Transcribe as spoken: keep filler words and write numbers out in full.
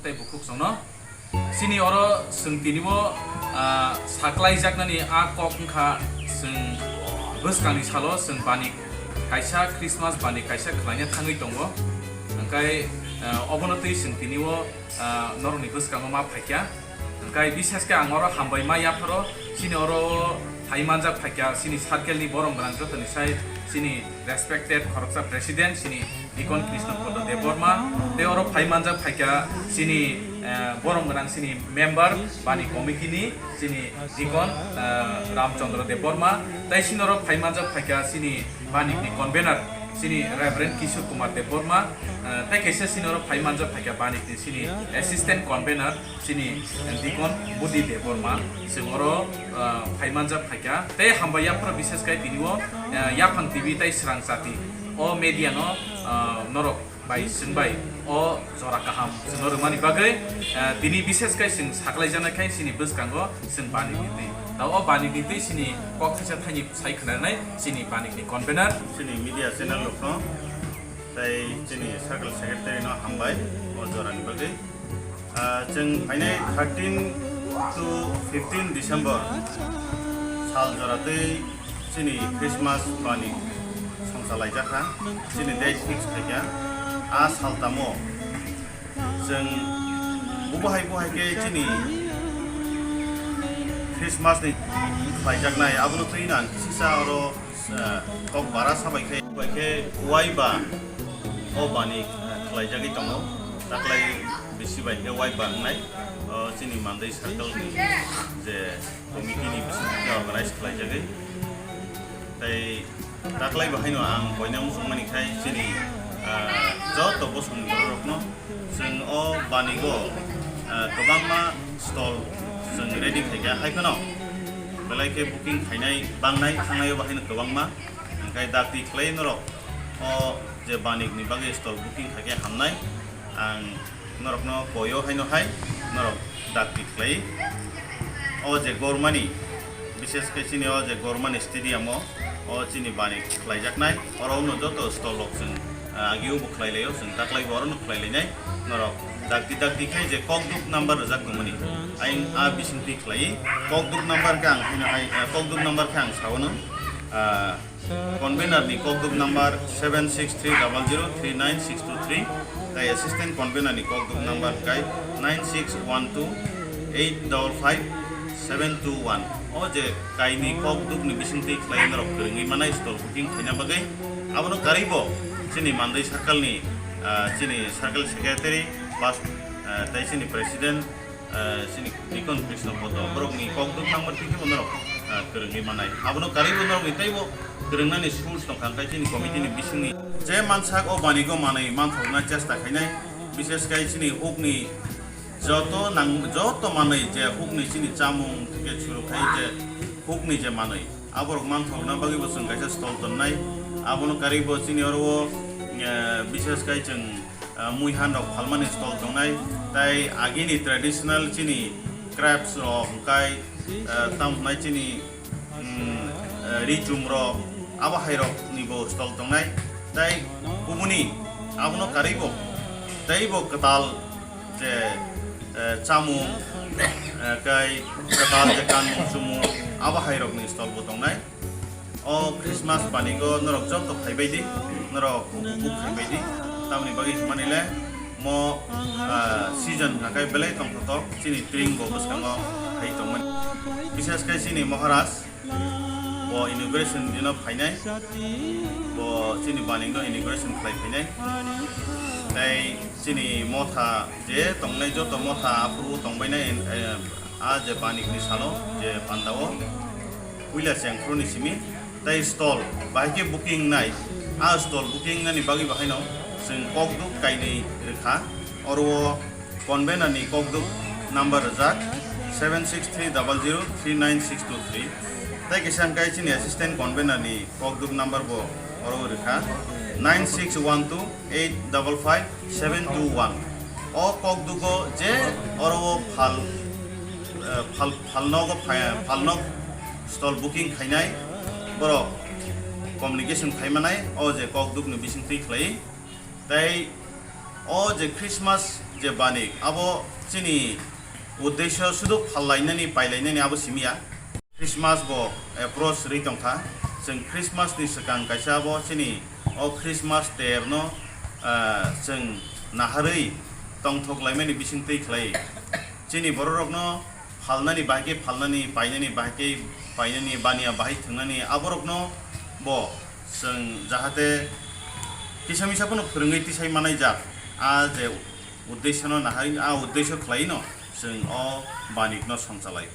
Tei bukhuk chwngno. Chini oro chwng tini bo, ah, saklaijaknani a kok wngkha, chwng bwskangni salo chwng bani kaisa Christmas bani kaisa khlaina thangwi tongo. Hwnkhe, ah, obono twi chwng tini o, ah, norokni bwskango ma phaikha. Hwnkhe bishesh khe ang oro hambai ma yapharo, chini oro phai manjak phaikha, chini circle ni borom gwnang jotoni sai chini respected khoroksa president, chini Deacon Krishna Podo Debbarma, tei oro phai manjak phaikha chini, eh, borom gwnang chini member, bani committee ni chini Deacon, eh, Ramchandra Debbarma, tei chini oro phai manjak phaikha chini bani ni convener, chini Reverend Kishore Kumar Debbarma, eh, tei kaisa chini oro phai manjak phaikha bani ni chini assistant convener, chini Deacon Budi Debbarma, chwng oro, ah, phai manjak phaikha. Tei hambai yapharo bishesh khe tini o, ah, Yaphang T V tei Srang Chati o media no, ah, norok bai chwng bai o jora kaham chwngno rwmani bagwi, ah, tini bishesh khe chwng saklaijaknai khe chini bwskango chwng bani ni twi. Ta o bani ni twi chini kok thaisa thaini sai khwnanai chini bani ni convener. Chini media channel rokno tei chini circle secretary no hambai o jorani bagwi. Ah, chwng phainai thirteen to fifteen December sal jora tei chini Christmas bani songsa laijakha, chini date fix khaikha. A sal tamo chwng bubo hai bo hai khe chini Christmas ni khlaijaknai, abono twi ang kisisa oro, ah, kok bara sabai khe, bai khe uai ba o bani, ah, khlaijagwi tongo, taklai bisi bai khe uai ba wngnai, o chini Mandai circle ni je committee ni bising khe organize khlaijagwi. Tei taklai bo haino ang koina muchungmani khai chini, ah, joto bosongni bororokno chwng o banigo, ah, kwbangma stall chwng ready khaikha, hai phano belai khe booking khainai bangnai thangnai o bo haino kwbangma, hwnkhe dakti khlai norok o je banikni bagwi stall booking khaikhe hamnai. Ang norokno koyo haino hai norok dakti khlai. O je gormani, bishesh khe chini o je gormani stadium o, o chini bani khlaijaknai, oro no joto stall rok chwng, ah, agio bo khlai laio, chwng taklai bo oro no khlai lainai. Norok dakti dakti khe je kokduk number rwjak tongmani, ayang a bising twi khlai. Kokduk number khe ang haino hai, ah, kokduk number khe ang sao no, ah, Convener ni kokduk number seven six three double zero three nine six two three, tei assistant convener ni kokduk number kai nine six one two eight double five seven two one. O je kaini kokduk ni bising twi khlai norok kwrwngwi manai stall booking khaina bagwi, abono karwi bo chini Mandai circle ni, ah, chini circle secretary, bas, ah, tei chini president, eh, chini Deacon Krishna Podo, borokni kokduk number twi khe bo norok, eh, kwrwngwi manai. Abono karwi bo norokni teibo kwrwngnani source tongkha, hwnkhe chini committee ni bisingni je mansak o banigo manwi manthokna chesta khainai, bishesh khai chini hukni joto nang-, joto manwi je hukni chini chamung theke churu khai je hukni je manwi, aborok manthokna bagwi bo chwng kaisa stall tonnai. Abono karwi bo chini oro o, eh, bishesh khai chwng ah, muihan rok phalmani stall tongnai, tei agini traditional chini crafts rok, hwnkhe, ah, tamo hwnai chini, mm, ah, richum rok, abo hai rok ni bo stall tongnai, tei kubuni abono karwi bo, tei bo kwtal je, eh, chamung, eh, tei kwtal je kanmung chumung, abo hai rok ni stall bo tongnai. O Christmas banigo norok joto phaibai di, norok upuk phaibai di. Tamoni bagwi hwnmani le mo, ah, season hwnkhe belai tongthotok chini twing bo bwskango phai tongmani. Bishesh khe chini Maharaj bo inauguration dino phainai, bo chini banigo inauguration khlai phainai. Tei chini motha je tongnai joto motha aphuru tongbainai, eh, a je banikni salo je pandao puila chengphuruni simi tei stall bahai khe booking nai, a stall booking nani bagwi bahaino chwng kokduk kainwi rwkha. Oro o convener ni kokduk number rwjak seven six three double zero three nine six two three, tei kisa hwnkhe chini assistant convener ni kokduk number bo oro rwkha nine six one two eight double five seven two one. O kokdugo je oro o phal, eh, phal, phalnogo phai-, phalnog stall booking khainai, borok communication khaimanai, o je kokdukni bisingtwi khlai. Tei o je Christmas Je banik, abo chini uddesyo sudu phallainani, pailainani abo simi ya. Christmas bo approach ri tongkha. Chwng Christmas ni swkang kaisa abo chini o Christmas ter no, ah, chwng naharwi tongthok laimani bising twi khlai. Chini bororokno phalnani bahai khe phalnani, painani bahai khe painani, baniya bahai thwngnani, aborokno bo chwng jahate kisa misa phano phwrwngwi tisai manai jak. A je uddesyo no nahai, a uddesyo khlai no chwng o banik no songchalai.